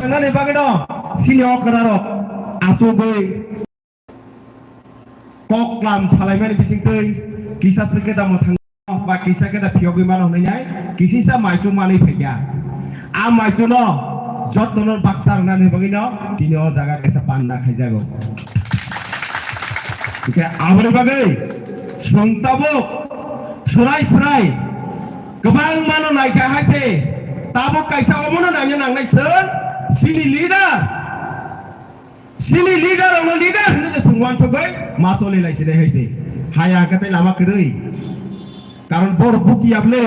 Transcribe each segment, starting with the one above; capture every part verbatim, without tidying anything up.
Sanani bagwi no sini okra rok asugwi kok klam salaimani bisingtwi kisa se keda mwthang ba kisa keda phiyogwi mano hwnwi nai kisisa maisu manwi phaikha. A maisu no jotto no baksa rwnani bagwi no tini o jaga kaisa panda khaijago. Hwnkhe aboni bagwi chwng tabuk swrai swrai kwbangma no naikha hai se tabuk kaisa omono naina nangnai chwng chini leader. Chini leader ono leader hinwi de chwng uansukgwi ma choli lai sinai hai se. Haya hwnkhe tei lama kwrwi. Karon bor buki ya bwle.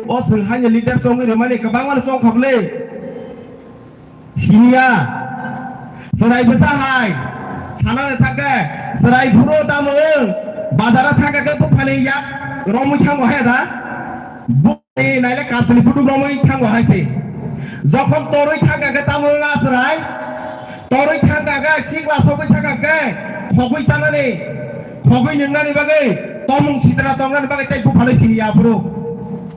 O chwng haino leader chongwi rwmani kwbangma no chongkha bwle. Siniya. Chwrai bwsa hai. Sana le thakhe. Chwrai phuru tamo wng. Bazara thakhe khe buphani yak romwi thango hai da. Buphani naile kapsni butuk romwi thango hai se. Jokhon torwi thakhe khe tamo wng a chwrai. Torwi thangkha khe, sikla sogwi thangkha khe, khogwi sanani, khogwi nungnani bagwi, tomung sitra tongnani bagwi tei buphano siniya aphuru.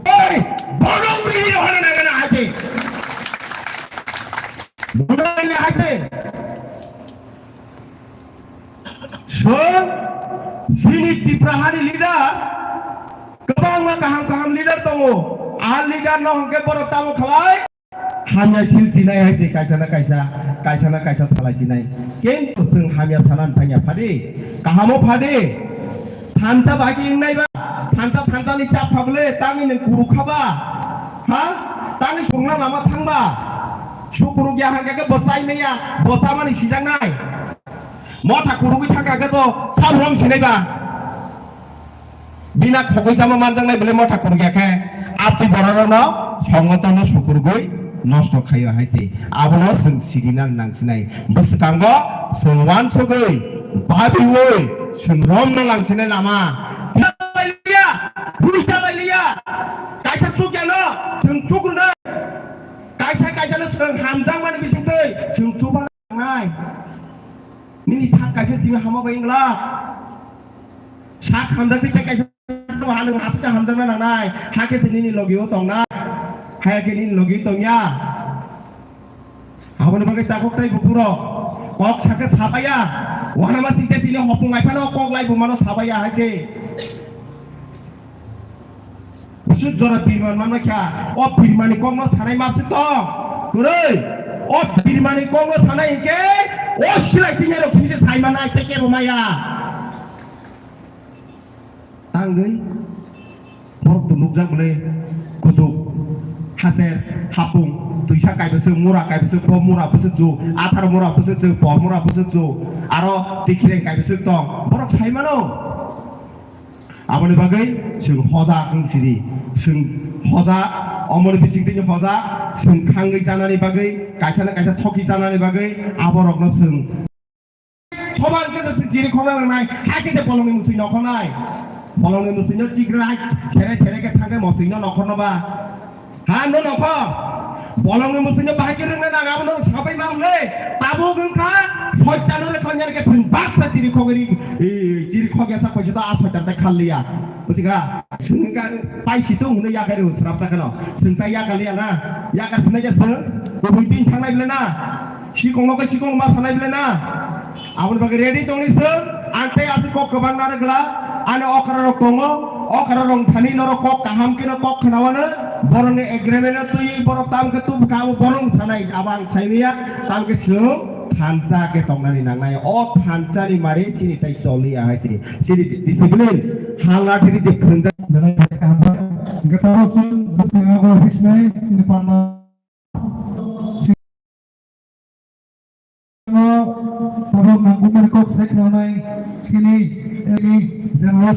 Oi, bono uri hino hano nangana hai se. Bono uri hai se. So, chini Tipra hani leader, kwbangma kaham kaham leader tongo. A leader no hwnkhe borok tamo khalai? Hamya sil sinai hai se kaisa na kaisa, kaisa na kaisa salai sinai. Kintu chwng hamya sana phanya phadi, kahamo phadi. Thansa bagi wngnai ba, thansa thansa ni chap phagle, tangni nung kuru khaba. Ha? Tangni songna lama thangba. Sukuru gya hangka ke bosai meya, bosa mani sijaknai. Motha kurugwi thangka ke to sabrom sinai ba. Bina khogwi sama manjaknai bwle motha kurukya khe, abtwi bororokno songotono sukurgwi nosto khaio hai se. Abono chwng sirina nangsinai. Bwswkango chwng uansugwi, babiui, chwng romna langsinai lama. Tisa bai liya, buisa bai liya. Kaisa chukyano chwng chukrunai. Kaisa kaisano chwng hamjakmani bisingtwi chwng chuba. Nai. Nini sak kaisa simi hama bai wngla. Sak hamjakti tei kaisa no ha nwng aswk hamjakna nangnai. Hakhe se nini logi o tongnai. Haya khe nini logi tongya. Aboni bagwi takhuk tei buphurok kok sakhe sabaya. Wanama singte tini hopung ai phano kok lai bumano sabaya hai se. Busuk jora birman manma kha. O birmani kokno sanai mapsuk tong. Kwrwi. O birmani kokno sanai hinkhe o silai tingya rok singje sai manai tei kebo maya. Tangwi borok to nukjak bwle kuchuk haser hapung twisa kaibwswk mura kaibwswk bo mura bwswk chu athar mura bwswk chu por mura bwswk chu aro tikhireng kaibwswk tong borok sai mano. Aboni bagwi chwng hoja wng sidi, chwng hoja, omoni bisingtwi hoja, chwng khangwi chanani bagwi, kaisa na kaisa thoki chanani bagwi, aborokno chwng soman khe chwng chiri khokna nangnai, hai khe se bolongni musui nokhornai, bolongni musuino chikra hai sere sere khe thangkhe mosino nokhorno ba. Ha, no nokho. Bolongni musino bahai khe rwngna nang, abono sabai ma wngwi. Tabuk wngkha, soitano rwkha wngya khe chwng baksa chiri khogwi ri, i, chiri khogya sa koiso ta a soitan tai khalliya. Bujiga? Chwng wngkha, pai si tung hwnwi yakai rw, srapsa kheno. Chwng tai yakaliya na? Yakar sinai khe chwng? Kubui tin thangnai bwle na? Sikong no khe sikong ma sanai bwle na? Aboni bagwi ready tongni chwng, ang tei aswk kok kwbang narwk glak, ani okra rok tongo, okra rok thani norok kok kaham khe no kok khna wano, borok ni agreement no twi borok tam khe tub ka abo borok sanai, abo ang sai maya, tam khe chwng thansa khe tongnani nangnai, o thansa ni mari chini tai choliya hai se, chini discipline, hal lathi ni je khwngjak. Belai kaham, hwnkhe tabuk chwng bwskango hisnai chini panna. Tabuk nangkukmani kok sai khwnanai chini, chini general